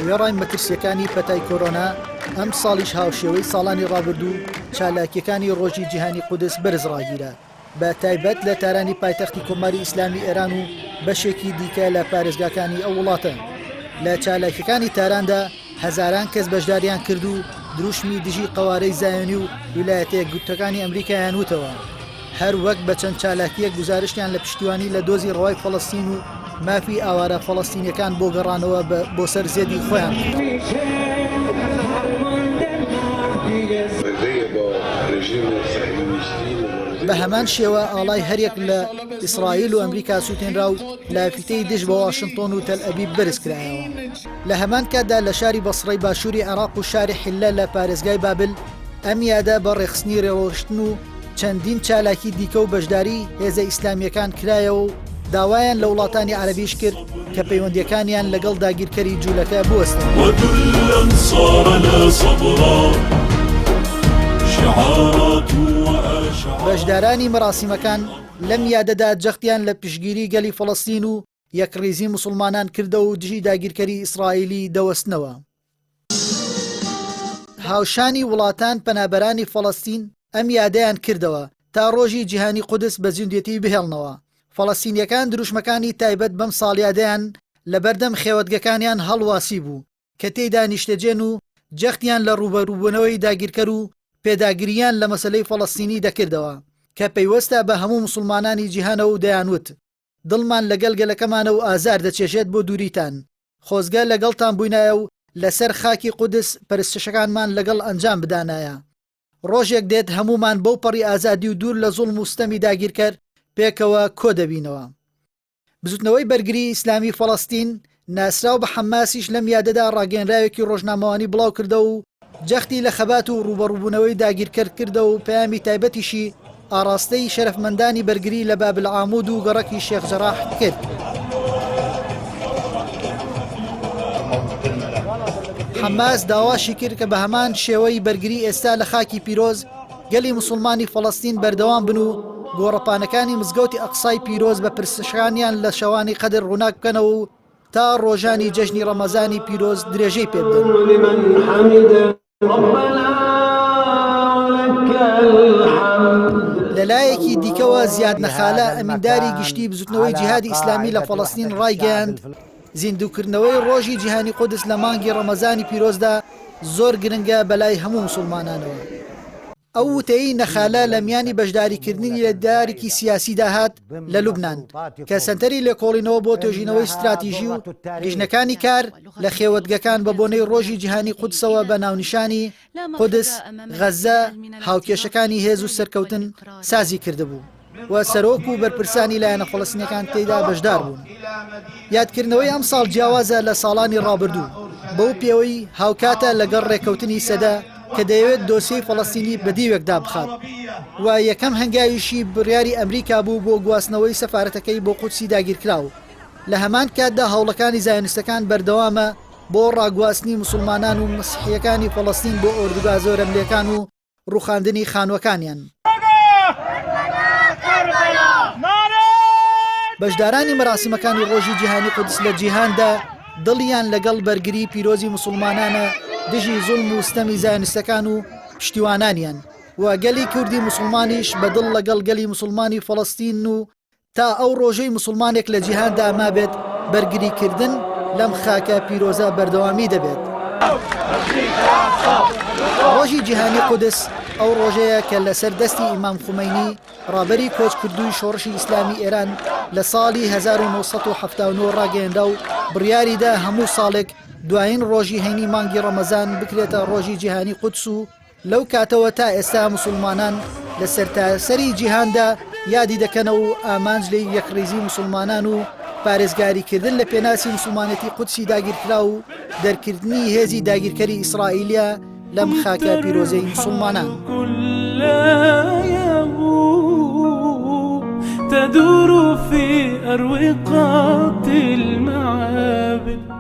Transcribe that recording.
وێڕای مەترسییەکانی پەتای کۆرۆنا، ئەمساڵیش هاوشێوەی ساڵانی ڕابردوو چالاکییەکانی ڕۆژی جیهانی قودس بەرز ڕاگیرا، بە تایبەت لە تارانی پایتەختی کۆماری ئیسلامی ئێران و بەشێکی دیکە لە پارێزگاکانی ئەو وڵاتە. لە چالاکییەکانی تاراندا هەزاران کەس بەشداریان کرد و دروشمی دژی قەوارەی زایۆنی و ویلایەتە یەکگرتووەکانی ئەمریکایان وتەوە. هەر وەک بە چەند چالاکییەک گوزارشتیان لە پشتیوانی لە دۆزی ڕەوای فەڵەستین و مافی ئاوارە فەڵەستینیەکان بۆ گەڕانەوە بۆ سەر زێدی خۆیان کرد. بە هەمان شێوە ئاڵای هەریەک لە ئیسرائیل و ئەمریکا سووتێنرا و لافیتەی دژ بە واشنتۆن و تەلئەبیب بەرزکرایەوە. لە هەمان کاتدا لە شاری بەسڕەی باشووری عێراق و شاری حیللە لە پارێزگای بابل ئەم یادە بە ڕێکخستنی ڕێڕۆشتن و چەندین چالاکی دیکە و بەشداری هێزە ئیسلامییەکان کرایەوە و داوایان لە وڵاتانی عەرەبیش کرد کە پەیوەندییەکانیان لەگەڵ داگیرکەری جوولەکە بوەستێنن. بەشدارانی مەراسیمەکان لەم یادەدا جەختیان لە پشتگیری گەلی فەڵەستین و یەکڕیزی موسڵمانان کردەوە و دژی داگیرکەری ئیسرائیلی دەوەستنەوە. هاوشانی وڵاتان پەنابەرانی فەڵەستین ئەم یادەیان کردەوە تا ڕۆژی جیهانی قودس بە زیندێتی بهێڵنەوە. فەڵەستینیەکان دروشمەکانی تایبەت بەم ساڵیادەیان لەبەردەم خێوەتگەکانیان هەڵواسیبوو کە تێیدا نیشتەجێن و جەختیان لە ڕووبەرووبوونەوەی داگیرکەر و پێداگرییان لە مەسەلەی فەڵەستینی دەکردەوە کە پەیوەستە بە هەموو موسڵمانانی جیهانەوە و دەیانوت دڵمان لەگەل گەلەکەمانە و ئازار دەچێژێت بۆ دووریتان، خۆزگە لەگەڵتان بووینایە و لەسەر خاکی قودس پەرستشەکانمان لەگەڵ ئەنجام بدانایە. ڕۆژێک دێت هەموومان بەو پەڕی ئازادی و دوور لە زوڵم و ستەمی داگیرکەر پێکەوە کۆ دەبینەوە. بزوتنەوەی بەرگری ئیسلامی فەڵەستین ناسراو بە حەماسیش لەم یادەدا ڕاگەیەنراوێکی ڕۆژنامەوانی بڵاوکردەوە و جەختی لە خەبات و ڕووبەڕووبوونەوەی داگیرکەر کردەوە و پەیامی تایبەتیشی ئاڕاستەی شەرەفمەندانی بەرگری لە باب العامود و گەڕەکی شێخ جەراح کرد. حەماس داواشی کرد کە بە هەمان شێوەی بەرگری ئێستا لە خاکی پیرۆز گەلی موسڵمانی فەڵەستین بەردەوام بن و گۆڕەپانەکانی مزگەوتی ئەقسای پیرۆز بە پرسشانیان لە شەوانی قەدر ڕووناک بکەنەوە و تا ڕۆژانی جەژنی ڕەمەزانی پیرۆز درێژەی پێ بدەن. لەلایەکی دیکەوە زیاد نەخالە ئەمینداری گشتی بزوتنەوەی جیهادی ئیسلامی لە فەڵەستین ڕایگەیاند، زیندووکردنەوەی ڕۆژی جیهانی قودس لە مانگی ڕەمەزانی پیرۆزدا زۆر گرنگە بەلای هەموو موسڵمانانەوە. ئەو وتەیەی نەخالە لە میانی بەشداریکردنی لە دیدارێکی سیاسیدا هات لە لوبنان، کە سەنتەری لێکۆڵینەوە بۆ توێژینەوەی ستراتیژی و لیژنەکانی کار لە خێوەتگەکان بە بۆنەی ڕۆژی جیهانی قودسەوە بە ناونیشانی، قودس، غەززە، هاوکێشەکانی هێز و سەرکەوتن، سازی کردبوو. و سەرۆک و بەرپرسانی لایەنە فەڵەستینیەکان تێیدا بەشدار بوون. یادکردنەوەی ئەمساڵ جیاوازە لە ساڵانی ڕابردوو، بەو پێوەی هاوکاتە لەگەڵ ڕێککەوتنی سەدە کە دەیەوێت دۆسیەی فەڵەستینی بە دیوێکدا بخات و یەکەم هەنگاویشی بڕیاری ئەمریکا بوو بۆ گواستنەوەی سەفارەتەکەی بۆ قودسی داگیرکراو. لە هەمان کاتدا هەوڵەکانی زایۆنیستەکان بەردەوامە بۆ ڕاگواستنی موسڵمانان و مەسیحییەکانی فەڵەستین بۆ ئۆردوگا زۆرەملێکان و ڕووخاندنی خانووەکانیان. بەشدارانی مەراسیمەکانی ڕۆژی جیهانی قودس لە جیهاندا دڵیان لەگەڵ بەرگری پیرۆزی موسڵمانانە دژی زوڵم و ستەمی زایۆنیستەکان و پشتیوانانیان و گەلی کوردی موسڵمانیش بە دڵ لەگەڵ گەلی موسڵمانی فەڵەستین و تا ئەو ڕۆژەی موسڵمانێک لە جیهاندا مابێت بەرگریکردن لەم خاکە پیرۆزە بەردەوامی دەبێت. ڕۆژی جیهانی قودس ئەو ڕۆژەیە کە لەسەر دەستی ئیمام خومەینی ڕابەری کۆچکردووی شۆڕشی ئیسلامی ئێران لە ساڵی 1979 ڕاگەیەنرا و بڕیاریدا هەموو ساڵێک دوایین ڕۆژی هەینی مانگی ڕەمەزان بکرێتە ڕۆژی جیهانی قودس و لەو کاتەوە تا ئێستا موسوڵمانان لە سەرتاسەری جیهاندا یادی دەکەنەوە و ئامانج لێی یەکڕیزی موسوڵمانان و پارێزگاریکردن لە پێناسی موسوڵمانێتی قودسی داگیرکراو و دەرکردنی هێزی داگیرکەری ئیسرائیلیە لەم خاکە پیرۆزەی موسوڵمانان. تدور في أروقة المعابد.